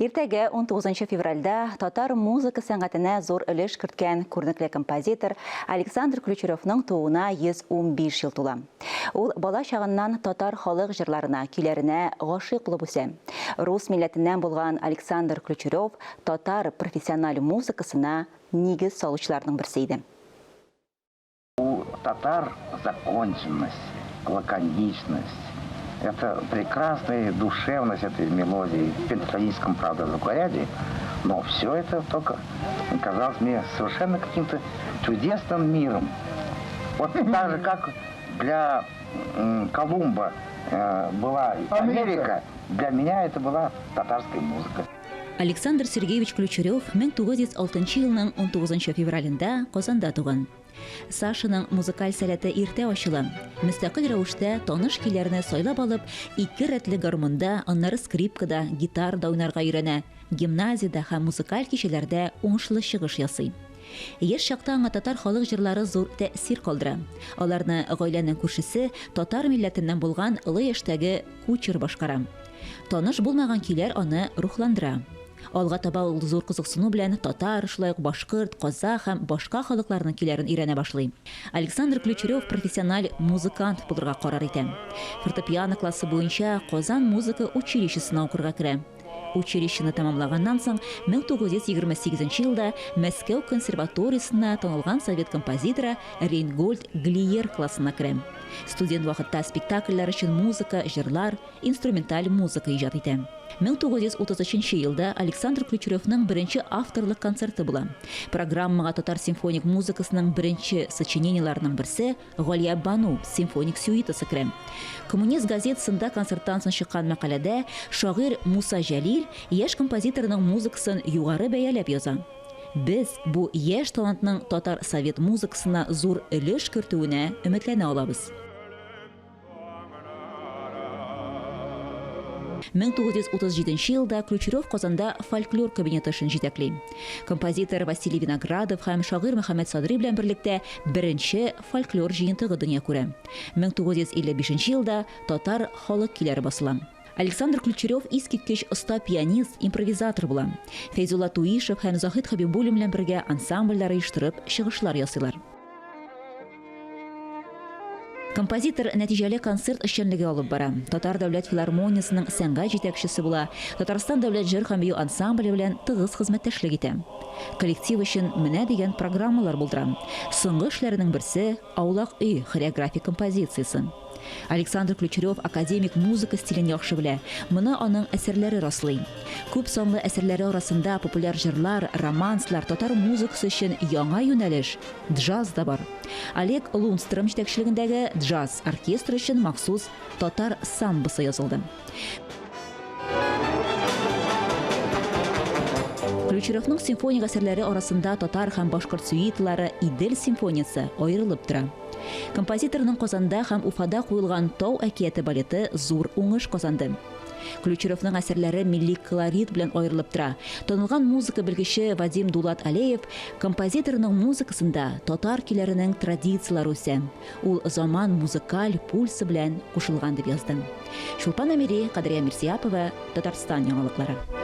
Иртәгә, 19 февральдә, татар музыка сәнгатенә зур өлеш керткән күренекле композитор Александр Ключеревның тууына 115 ел тула. Ул бала чагыннан татар халык җырларына, көйләренә гашыйк булып үсә. Рус милләтеннән булган Александр Ключерев татар профессиональ музыкасына нигез салучыларның берсе иде. У татар законченность, лаконичность, это прекрасная душевность этой мелодии в пентатоническом, правда, звукоряде, но все это только казалось мне совершенно каким-то чудесным миром. Вот так же, как для Колумба была Америка, для меня это была татарская музыка. Александр Сергеевич Ключерев 1906 елның 19 февралендә Казанда туган. Сашаның музыкаль сәләте иртә ачыла. Мөстәкыйль рәвештә таныш көйләрне сайлап алып, ике рәтле гармунда, аннары скрипкада, гитарада уйнарга өйрәнә, гимназиядә һәм музыкаль кичәләрдә уңышлы чыгыш ясый. Яшь чакта аңа татар халык җырлары зур тәэсир калдыра. Аларны гаиләнең күршесе, татар милләтеннән булган олы яшьтәге кучер башкара. Таныш булмаган көйләр аны рухландыра. Алга таба ул зур кызыксыну белән татар, шулай ук башкорт, казах һәм башка халыкларның көйләрен өйрәнә башлый. Александр Ключерев профессиональ музыкант булырга карар итә. Фортепиано классы буенча Казан музыка училищесына укырга керә. Училищены тәмамлаганнан соң 1928 елда Мәскәү консерваториясенә танылган совет композиторы Рейнгольд Глиер классына керә. Студент вакытта спектакльләр өчен музыка, җырлар, инструменталь музыка иҗат итә. 1933 елда Александр Ключеревның беренче авторлык концерты була. Программага татар симфоник музыкасының беренче сочинениеләренең берсе Галиябану симфоник сюитасы керә. Коммунист газетасында концерттан соң чыккан мәкаләдә шагыйрь Муса Җәлил яшь композиторның музыкасын югары бәяләп яза. Без бу яшь талантның татар совет музыкасына зур өлеш кертүенә өметләнә алабыз. 1937 елда Ключерев Казанда фольклор кабинеты эшен җитәкли. Композитор Василий Виноградов һәм шагыйрь Мөхәммәт Садри белән берлектә беренче фольклор җыентыгы дөнья күрә. 1955 елда Татар халык көйләре басыла. Александр Ключерев искиткеч оста пианист, импровизатор була. Фәйзулла Туишев һәм Заһид Хәбибуллин белән бергә ансамбльләр оештырып, чыгышлар ясыйлар. Композитор нәтиҗәле концерт эшчәнлеге алып бара. Татар дәүләт филармониясенең сәнгать җитәкчесе була, Татарстан дәүләт җыр һәм бию ансамбле белән тыгыз хезмәттәшлек итә. Коллектив өчен менә дигән программалар булдыра. Соңгы эшләренең берсе, Аулак өй хореографик композициясе. Александр Ключерев академик музыка стилен яхшы белә, моны аның әсәрләре раслый. Күп санлы әсәрләре арасында популяр җырлар, романслар, татар музыкасы өчен яңа юнәлеш, джаз да бар. Олег Лундстром җитәкчелегендәге джаз оркестры өчен махсус Татар самбасы язылды. Ключеревның симфоник әсәрләре арасында татар һәм башкорт сюиталары Идел симфониясе аерылып тора. Композиторның Казанда һәм Уфада куелган Тау әкияте балеты зур уңыш казанды. Ключеревның әсәрләре милли колорит белән аерылып тора. Танылган музыка белгече Вадим Дулат-Алеев композиторның музыкасында татар көйләренең традицияләре үсә. Ул заман музыкаль пульсы белән кушылган дип язды. Чулпан Әмири, Кадрия Мирзияпова, Татарстан яңалыклары.